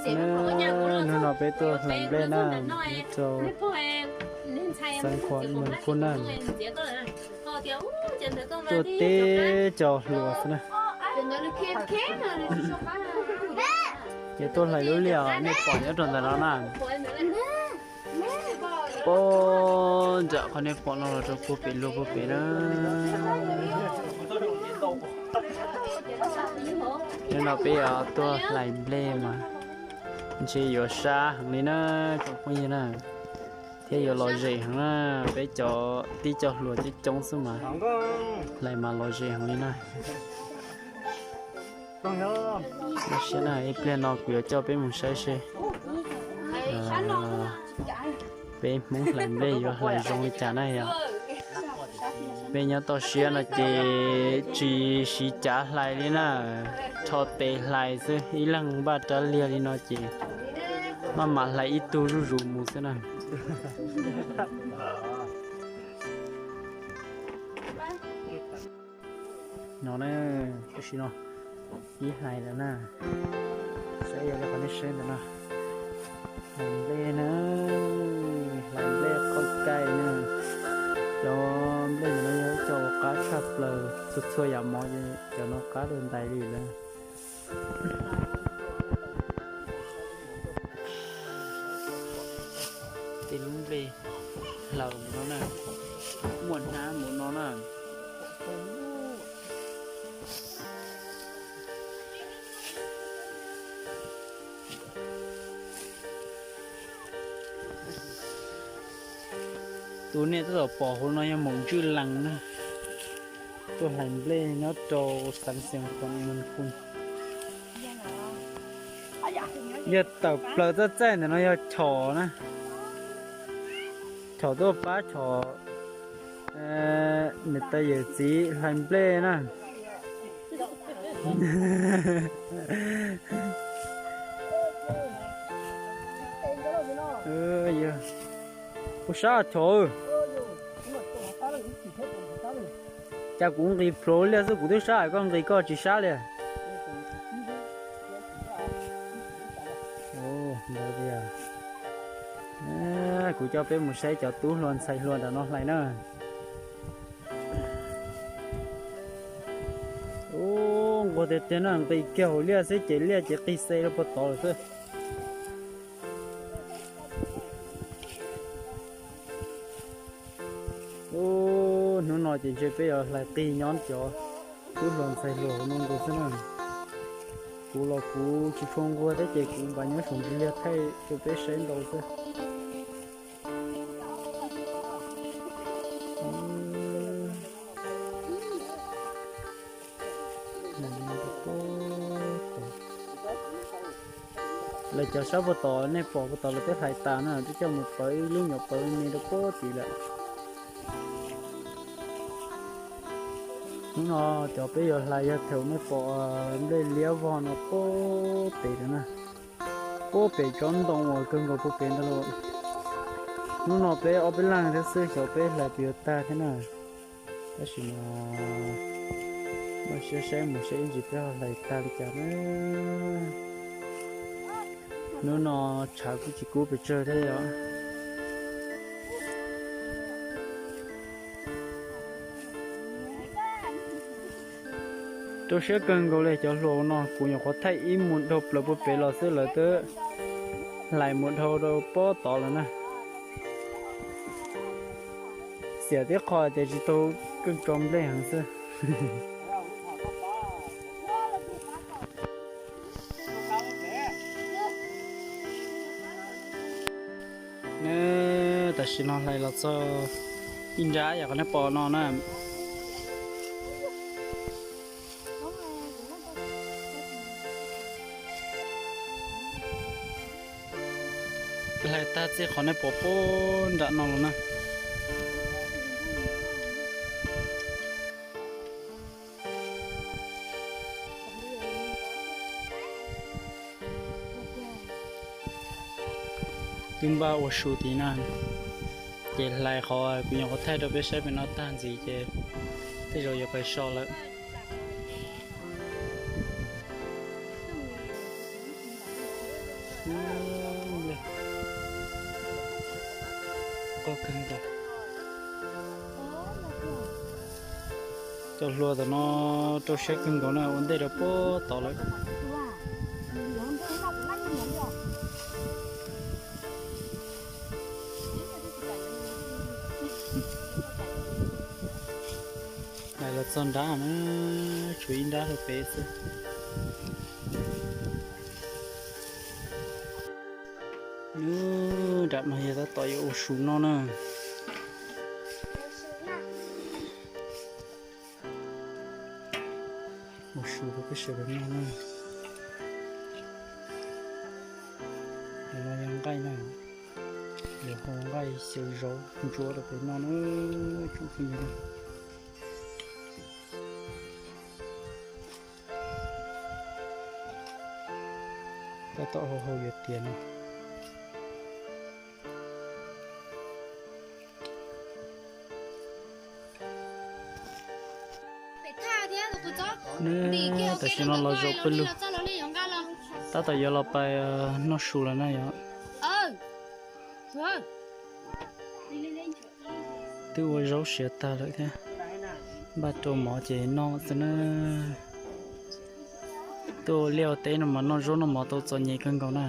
Hnub no peb tuaj hlais nplej na, nyob rau xeev Khuam Moos Kuj na. Tuaj teb cov hluas xwb na. Ces tuaj hlais lub liaj nej pom nyob rau ntawm no na. Puag nram qhov nej pom no los rau puag pem luag puag pem na. Hnub no peb yuav tuaj hlais nplej mas ntshe yuav sab heev li na, tsoom phooj ywg na, thiab yuav lom zem heev na. Peb cov tib co hluas coob coob xwb mas hlais mas lom zem heev li na. Ib pliag no kuv yuav coj peb mus saib seb peb Hmoob hlais nplej yuav hlais zoo li cas na yom. Peb nyob toj siab no ces tsis siv cav hlais li na, rho tes hlais xwb, ib leeg npaj rab liag li no ces maj mam hlais ib tug zuj zus mus xwb na. No na, tam sim no ib hlais lawm na, saib yog li qhov nej saib ntawm no. Hlais nplej na, hlais nplej qhaub kaij na. Cov nplej ntawm no yog ib co uas qab tshaj plaws, txhua txhua yam mov cov no qab dua ntais li lawm. Tej lub nplej hlaws no na, muaj hnab mus no na. Tus nej tab tom pom hauv no yog maum ntswj lees na, tuaj hlais nplej nyob rau xeev Xeev Khuam Moos Kuj. Yog tawm plaws txaj txaij ntawm no yog Chom na, Chom tuaj pab Chom niam tais yawm txiv hlais nplej na. Puas sab Chom? Cas kuv nqis plhuav liaj xwb kuv twb sab, koj nqis koj tsis sab li. Kuv coj peb mus saib cov tub hluas ntxhais hluas nram no hlais na. Ub, nquag tiag tiag na, nqis kiag hauv liaj xwb ces liaj ces qig xe rau puag tod lawm xwb. Ub, hnub no ces ntshe peb yuav hlais qig nyob cov tub hluas ntxhais hluas hauv no nkaus xwb na. Kuv los kuv tsis tshua nquag thiab ces kuv npaj nyob saum ntsis liaj thaij rau peb saib ntau xwb. Lawv cov sab puag tod nej pom puag tod lawv twb hlais tas na, twb coj mus pawv ib lub nyuam pawv me rau puag tid lawm. Hnub no cov peb yuav hlais yog thaum nej pom nplej liab vog no puag pem lawm na. Puag pem tsob ntoo uas kawg nkaus puag pem ntag lauj. Hnub no peb ob peb leeg thiab xwb, xyov peb hlais puas yuav tag thiab na. Tab sis mas muaj siab saib mus saib ib ntsis peb ho hlais tag li cas na. Hnub no tshav kuj tsis kub pes tsawg thiab yom. Rau siab kawg nkaus li cov hluas no, kuv nyuam qhuav thaij ib mus dhau plaws puag pem los xwb lawv twb hlais mus dhau rau puag tod lawm na. Xiam tib qho tias tsis tau keej tso nplej heev xwb. Tam sim no hlais los txog ib nrab yam qhov nej pom no na. Hlais tag txij qhov nej pom puag nram no los na. Twb npaj ua su tid na, ces hlais qhov kuv nyuam qhuav thaij rau peb saib pem no tag ntxiv ces tej zaum yuav pais so lawm. Qoj kawg nkaus. Cov hlua tom no rau siab kawg nkaus na, ua ntej rau puag tod lawm. Lawv los txog nrab na, tshuav ib nrab rau pem xwb. Nram no yog tab tom yuav ua su noj na. Ua su rau peb sawv daws noj na. Ntawm no yog nqaij na, yuav hau nqaij xyaw zauv ntsuab rau peb noj na, tsoom phooj ywg na. Tab tom hau hau yuav tiav no. Tam sim no los zaum pawg lug, tab tom yuav los pais noj su lawm na yom. Twb ua zaub siav tag lawm thiab, npaj rau mov ces noj xwb na. Tuaj ua liaj ua teb no mas noj zaub noj mov tau txom nyem kawg nkaus na.